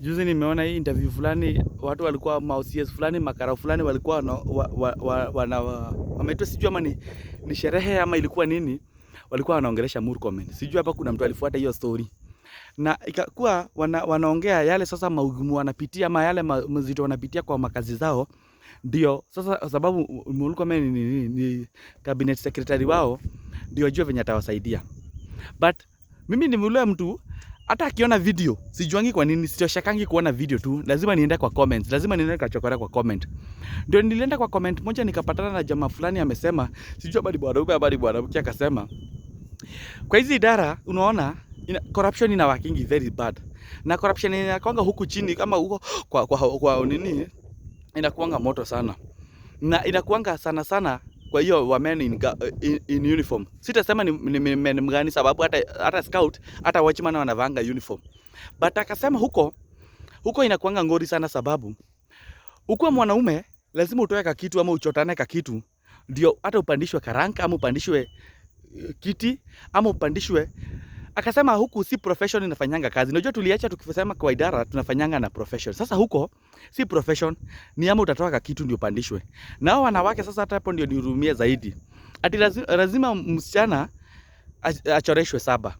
Juzi nimeona hii interview fulani, watu walikuwa ma OCS fulani, makarau fulani walikuwa wana wameitwa, sijui ama ni sherehe ama ilikuwa nini, walikuwa wanaongelesha Murkomen. Sijui hapa kuna mtu alifuata hiyo story na ikakuwa wanaongea yale sasa magumu wanapitia ama yale mazito wanapitia kwa makazi zao, ndio sasa sababu Murkomen ni cabinet secretary wao, ndio ajue venye atawasaidia. But mimi ni mule mtu hata akiona video, sijuangi kwa nini sitoshekangi kuona video tu, lazima niende kwa comments, lazima niende kachokora kwa comment. Ndio nilienda kwa comment moja nikapatana na jamaa fulani amesema, sijui habari bwana habari bwana mke, akasema kwa hizi idara unaona corruption ina working very bad, na corruption inakuanga huku chini kama huko kwa nini inakuanga moto sana, na inakuanga sana sana kwa hiyo wa men in uniform. Sitasema ni men mgani sababu hata scout hata watchman wanavaanga uniform, but akasema huko huko inakuanga ngori sana sababu ukuwa mwanaume lazima utoe ka kitu ama uchotane ka kitu ndio hata upandishwe karank ama upandishwe kiti ama upandishwe. Akasema huku si profession inafanyanga kazi. Unajua tuliacha tukisema kwa idara tunafanyanga na profession. Sasa huko si profession, ni ama utatoa ka kitu ndio upandishwe. Na hao wanawake sasa, hata hapo ndio nihurumie zaidi. Ati lazima msichana achoreshwe saba.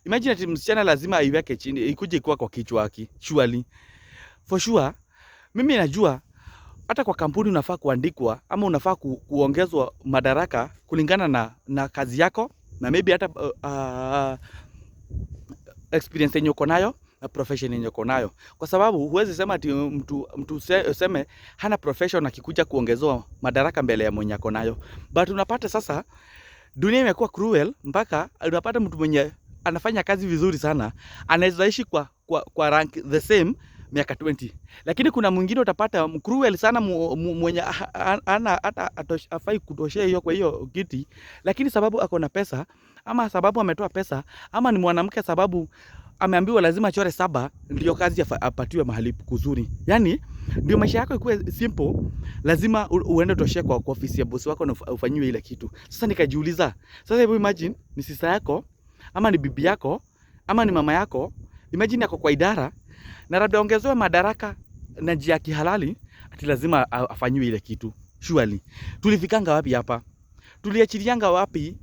Imagine ati msichana lazima aiweke chini, ikuje ikuwa kwa kichwa yake. Surely. For sure, mimi najua hata kwa kampuni unafaa kuandikwa ama unafaa kuongezwa madaraka kulingana na kazi yako na maybe hata experience yenye uko nayo na profession yenye uko nayo, kwa sababu huwezi sema ati mtu useme hana profession akikuja kuongezewa madaraka mbele ya mwenye ako nayo. But unapata sasa dunia imekuwa cruel mpaka unapata mtu mwenye anafanya kazi vizuri sana anaweza ishi kwa rank the same miaka 20, lakini kuna mwingine utapata cruel sana mwenye ana hata afai kutoshea hiyo kwa hiyo kiti, lakini sababu ako na pesa ama sababu ametoa pesa ama ni mwanamke, sababu ameambiwa lazima achore saba ndio kazi apatiwe mahali kuzuri. Yani ndio maisha yako ikuwe simple, lazima uende utoshee kwa ofisi ya bosi wako na ufanyiwe ile kitu. Sasa nikajiuliza, sasa hebu imagine ni sister yako ama ni bibi yako ama ni mama yako, imagine yako kwa idara na labda ongezewe madaraka na njia ya kihalali, ati lazima afanyiwe ile kitu. Surely tulifikanga wapi hapa? Tuliachilianga wapi?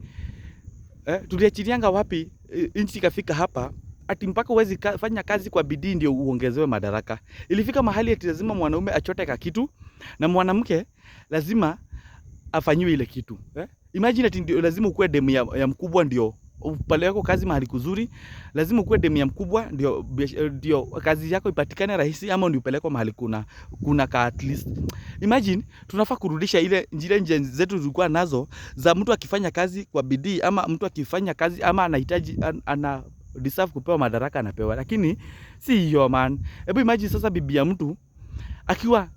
Tuliachilianga wapi nchi ikafika hapa ati mpaka huwezi fanya kazi kwa bidii ndio uongezewe madaraka? Ilifika mahali ati lazima mwanaume achote ka kitu na mwanamke lazima afanyiwe ile kitu, eh? Imagine ati ndio lazima ukuwe demu ya mkubwa ndio upelekwe kazi mahali kuzuri, lazima ukuwe demu ya mkubwa ndio kazi yako ipatikane rahisi, ama ndio upelekwe mahali kuna ka at least. Imagine tunafaa kurudisha ile njia zetu tulikuwa nazo za mtu akifanya kazi kwa bidii ama mtu akifanya kazi ama anahitaji ana deserve kupewa madaraka anapewa, lakini si hiyo, man. Hebu imagine sasa bibi ya mtu akiwa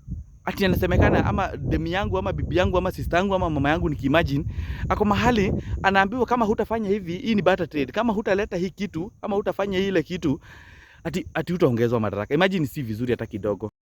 ati anasemekana ama demu yangu ama bibi yangu ama sister yangu ama mama yangu, nikiimagine ako mahali anaambiwa kama hutafanya hivi, hii ni barter trade, kama hutaleta hii kitu ama hutafanya ile kitu, ati hutaongezwa madaraka. Imagine, si vizuri hata kidogo.